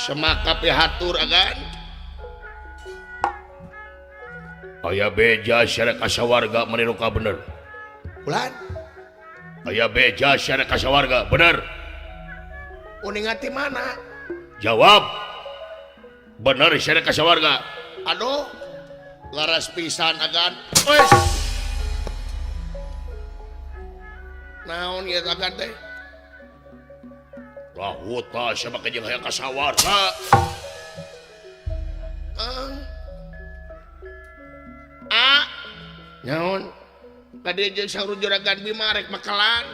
Semaka pihatur agan. Aya beja syara kasawarga meniruka bener. Bulan. Aya beja syara kasawarga bener. Uning hati mana? Jawab. Bener syara kasawarga. Aduh. Laras pisan agan. Wes. Naon ieu agan teh? Lahuta siapa jeung hayang kasawarga. A naon? Kadieu jeung saur juragan Bima rek mekelan.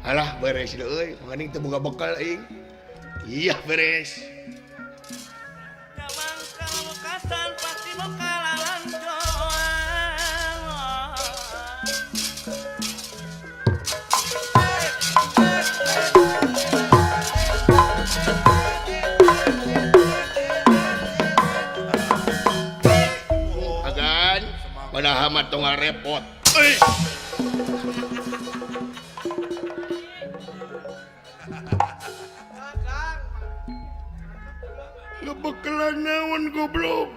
Alah beres deui, mending teu boga bekal aing. Iya beres. Agan, padahal mah tong repot. Euy. Ngebekelan naon goblok.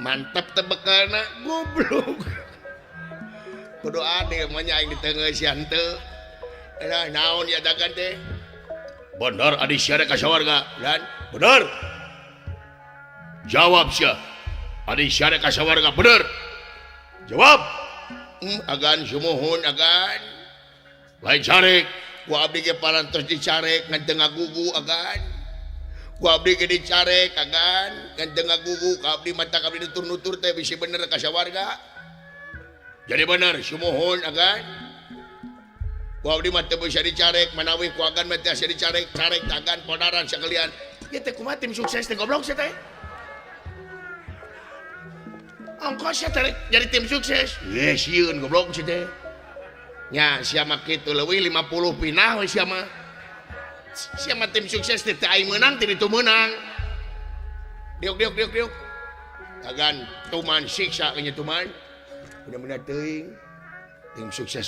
Mantap teh bekalna goblok. Kudu adil mah nya aing diteungeusian teu. Lah naon ya dagan teh? Bener adi sia rek ka sawarga. Dan bener. Jawab sia. Adi sia rek ka sawarga bener. Jawab. Agan sumuhun agan. Lain carek. Ku abdi ge parantos dicarek ngan teu ngagugu agan. Ku abdi ge dicarek agan ngan teu ngagugu ka abdi mata abdi nutur-nutur teh bisi bener ka sawarga. Jadi bener sumuhun agan. Ku abdi mah teu bisa dicarek manawi ku agan mah teu bisa dicarek carek agan podaran sakalian. Ieu teh kumaha tim sukses teh goblok sia teh. Ongkos sia teh jadi tim sukses. Ye sieun goblok sia teh. Nya sia mah kitu leuwih 50 pinah we sia mah. Sia mah tim sukses teh teu aing meunang teh ditu meunang. Diuk diuk diuk diuk. Agan tuman siksa nya tuman. Bener-bener teuing. Tim sukses